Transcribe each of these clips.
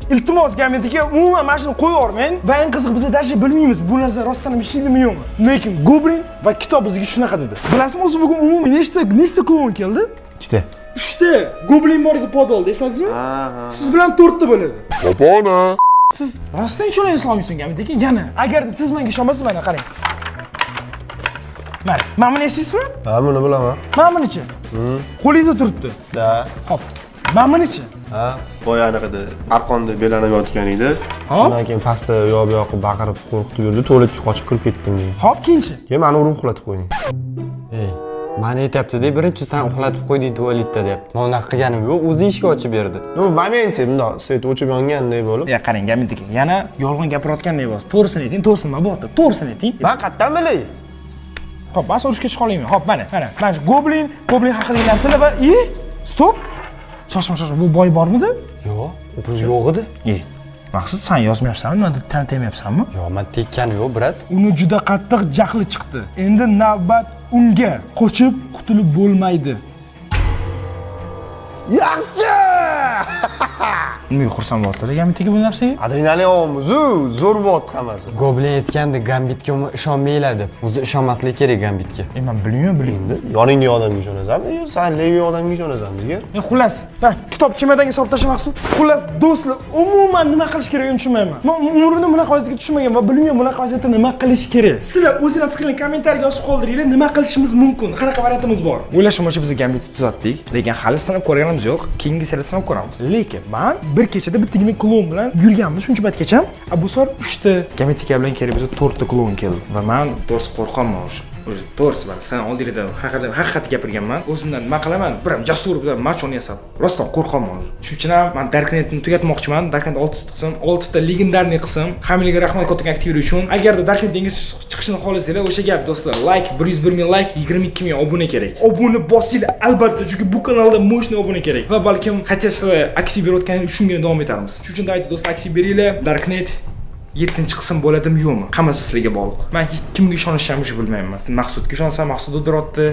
Iltimos, Gambit aka, umuman mana shuni qo'yib yubormang. Va eng qizig'i, biz даже bilmaymiz, bu narsa rostdan ham ishlaydimi, yo'qmi. Lekin Goblin va kitob bizga shunaqa dedi. Bilasizmi, o'zi bugun umuman nechta klon keldi? Ikkita. Uchta. Goblin bor edi подвал da, esladingizmi? Ha. Siz bilan to'rtta bo'ladi. Popona. Siz rostdan ishona olmaysiz, Gambit aka. Yana, agarda siz menga ishonmasangiz, mana qarang. Mana, mana buni eslaysizmi? Ha, buni bilaman. Mana bunichi? Qo'lingizda turibdi. Да. Hop. Mana bunichi? Ha, boya anaqada arqonda belanib yotgan edi. Hop. Undan keyin pastda u yoq bu yoqqa baqirib, qo'rqitib yurdi, tualetga qochib kirib ketdim degan. Hop, keyinchi. Keyin mani urib uxlatib qo'yding. Ey, mani aytyapti-da, birinchi san uxlatib qo'yding tualetda, deyapti. Men unaqa qilganim yo'q, o'zi eshik ochib berdi. Ну, в моменте bundoq свет o'chib yongandek bo'lib. Ya qarang, Gambit aka, yana yolg'on gapirayotgandek bo'lasiz. To'g'risini ayting, to'g'risini, nima bo'lyapti? To'g'risini ayting. Man qayerdan bilay? Hop, man urushga chiqa olmayman. Hop, mana, mana, mana shu Goblin haqidagi narsalar va i, стоп. Shoshma, shoshma, bu boy bormidi? Yo'q, bu yo'q edi. E, Maqsud, san yozmayapsanmi, nima deb tanitmayapsanmi? Yo'q, man tekkanim yo'q, брат. Uni juda qattiq jahli chiqdi. Endi navbat unga. Qochib qutulib bo'lmaydi. Yaxshi! Nimaga xursand bo'lyaptilar Gambit aka bu narsaga? Adrenalin olyapmiz-u, zo'r bo'lyapti hammasi. Goblin aytgandi, Gambitga umuman ishonmanglar deb. O'zi ishonmaslik kerak Gambitga. E, man bilmayman, bilmayman. Endi yoningdagi odamga ishonasanmi yo san левый odamga ishonasanmi, jigar? E, xullas, va kitob chemadanga solib tasha, Maqsud. Xullas, do'stlar, umuman nima qilish kerakligini tushunmayman. Men umrimda bunaqa vaziyatga tushmagan va bilmayman, bunaqa vaziyatda nima qilish kerak. Sizlar o'zinglar fikrini kommentariyaga yozib qoldiringlar, nima qilishimiz mumkin, qanaqa variantimiz bor. O'ylashim bo'yicha biz Gambitni tuzatdik, lekin hali sinab ko'rganimiz yo'q. Keyingi seriyada sinab ko'ramiz. Lekin man bir kechada bittagina klon bilan yurganmiz shuncha paytgacha. A bu safar 3 ta Gambit aka bilan kerak bo'lsa 4 ta klon keldi. Va man to'g'risi qo'rqyapman o'sha. O'zi to'g'risi, mana san oldinglarda haqida haqiqatni gapirganman. O'zimdan nima qilaman, bir ham jasur bilan мачо ni yasab, rostdan qo'rqyapman o'zi. Shuning uchun ham man Darknetni tugatmoqchiman. Darknet oltita qism, oltita легендарный qism. Hammalarga rahmat kattakon aktivlik uchun. Agarda Darknet yangi chiqishini xohlasanglar, o'sha gap, do'stlar, like, 101 ming like, 22 ming obuna kerak. Obuna bosinglar albatta, chunki bu kanalda мощный obuna kerak va balkim хотя sizlar aktiv berayotganingiz uchungina davom etamiz. Shuning uchun давайте, do'stlar, aktiv beringlar. Darknet yettinchi qism bo'ladimi, yo'qmi, hammasi sizlarga bog'liq. Man hech kimga ishonishni ham уже bilmayman. Maqsudga ishonsam, Maqsud o'ldiryapti.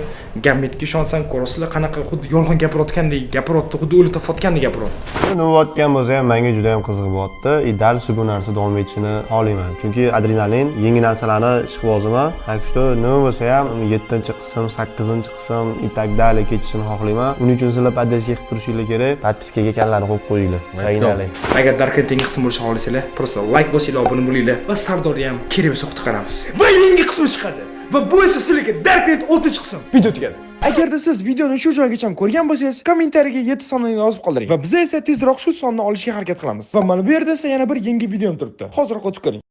Gambitga ishonsam, ko'rasizlar, qanaqa xuddi yolg'on gapirayotgandek gapiryapti, xuddi o'lik topayotgandek gapiryapti. Nima bo'layotgan bo'lsa ham, menga juda ham qiziq bo'lyapti и дальше bu narsa davom etishini xohlayman, chunki adrenalin, yangi narsalarni ishqiboziman. Так что nima bo'lsa ham, yettinchi qism, sakkizinchi qism и так далее ketishini xohlayman. Uning uchun sizlar поддержка qilib turishinglar kerak, подписка ga kallarni qo'yib qo'yinglar. Let's go. Погнали. Agar Darknet yangi qism bo'lishini xohlasanglar, просто like bosinglar, obuna bo'linglar va Sardorni ham kerak bo'lsa qutqaramiz va yangi qismi chiqadi va bu esa sizlarga Darknet oltinchi qism. Video tugadi. Agarda siz videoni shu joygacha ko'rgan bo'lsangiz, kommentariyaga 7 sonini yozib qoldiring va biz esa tezroq shu sonni olishga harakat qilamiz. Va mana bu yerda esa yana bir yangi videom turibdi, hoziroq o'tib ko'ring.